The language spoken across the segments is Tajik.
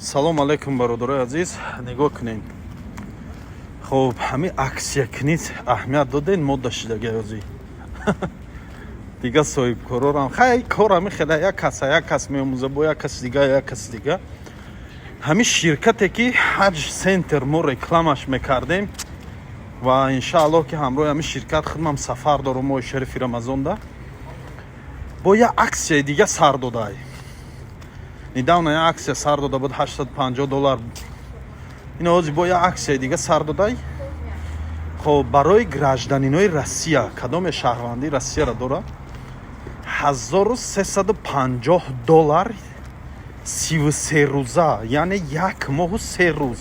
Салом алейкум, бародарои азиз. Нигоҳ кунем. Хоб, ҳамин акция кунед, аҳамият доден, мода шидагаёзи дига соҳибкорорам. Хай, кор ҳами хела, як каса як кас меомӯза, бо як каси дига, як каси дига. Ҳамин ширкате ки Ҳаҷ Центр мо рекламаш мекардем ва иншааллоҳ, ки ҳамроҳи ҳамин ширкат худмам сафар дорум моҳи шарифи Рамазонда, бо як аксияи дига сар додай. Недавно як акция сар дода буд, 850 доллар. Ин ози бо як аксияи дига сар додай. Хоб, барои гражданинои Россия, кадоме шаҳрвандии Россияро дорад, 1350 доллар, 33 рӯза, яъне як моҳу 3 рӯз.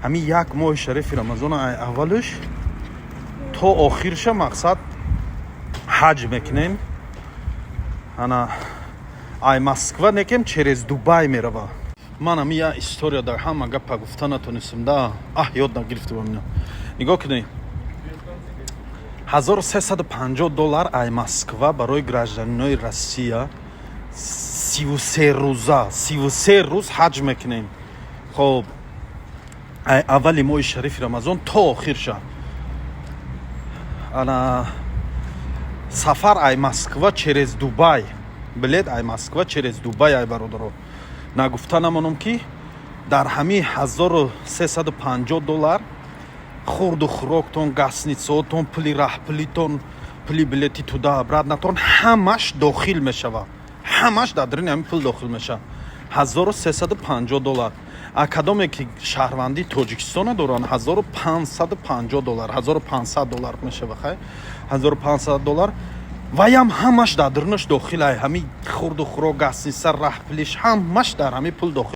Ҳамин як моҳи шарифи Рамазон, аввалш то охирша, мақсад, ҳаҷ мекунем. Ана, ай Москва некем, через Дубай мерава. Ман ами я история дар ҳама гапа гуфта натонистам да. Аҳ, ёд нагирифтам ина. Нигоҳ кунед, 1350 доллар ай Москва барои гражданинои Россия, 33 рӯза, 33 рӯз ҳаҷ мекунем. Хоб, ай аввали моҳи шарифи Рамазон то охирша. Ана, сафар ай Москва через Дубай, билет ай Москва через Дубай. Ай бародаро, нагуфта намонам, ки дар ҳамин 1350 доллар хурду хӯроктон, гостиницаотон, пули раҳпулитон, пули билети туда обратнатон ҳамаш дохил мешавад. Ҳамаш дар дарини ҳамин пул дохил мешавад, 1350 доллар. А кадоме ки шаҳрвандии Тоҷикистона доранд, 1550 доллар, 1500 доллар мешава. Хай, 1500 доллар ваям ҳамаш дар дарунаш дохил ай. Ҳамин хурду хӯрок, гостиница, раҳпулиш ҳамаш дар ҳамин пул дохил.